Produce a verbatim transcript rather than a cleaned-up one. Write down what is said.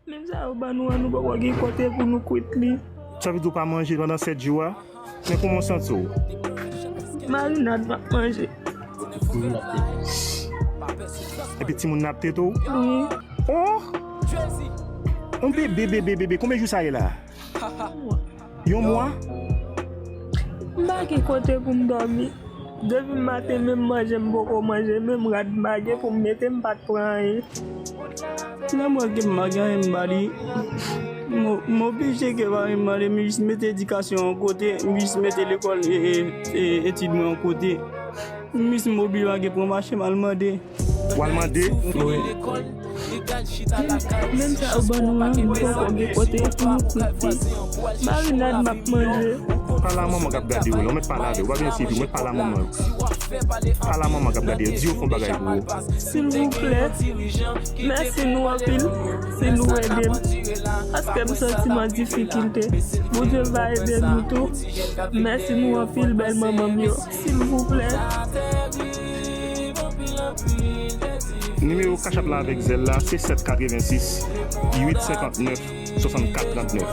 Menm sa yo ban nou an, nou poko gen kote pou nou kwit li. Sa vle di w pa manje pandan sèt jou a? Men kòman w santi w? Marinad m ap manje. Epi timoun nan ap tete w? Wi. Oh! On bebe, bebe, bebe. Konbyen jou sa ye la? Yon mwa? M pa gen kote pou m dòmi. Depi maten, menm manje m poko manje, menm rad m pa gen pou m mete, m pa t pran anyen. Nan mwen ke m pa gen anyen m ba li, m, m oblije ke pa gen m ba li, m jis mete edikasyon yon kote, m jis mete lekòl, e, e, e, etid mwen yon kote. M jis m oblije pa gen pran mache m al mande. W al mande? Wi. Menm sa yo ban nou an, nou poko gen kote pou nou kwit li. Marinad m ap manje. Pale a manman k ap gade w la, ou mèt pale avè l, ou pa vin isi epi ou mèt pale a manman. Pale a manman k ap gade w, di yo fè yon bagay pou ou. Silvouplè, mèsi nou anpil si nou ede m. Paske m santi m an difikilte. Bondye va ede nou tou. Mèsi nou anpil, bèl manman m yo. Silvouplè. Nimewo Cash App la avèk Zelle la se sèt katrevensis, uit senkantnèf, swasannkat trannèf.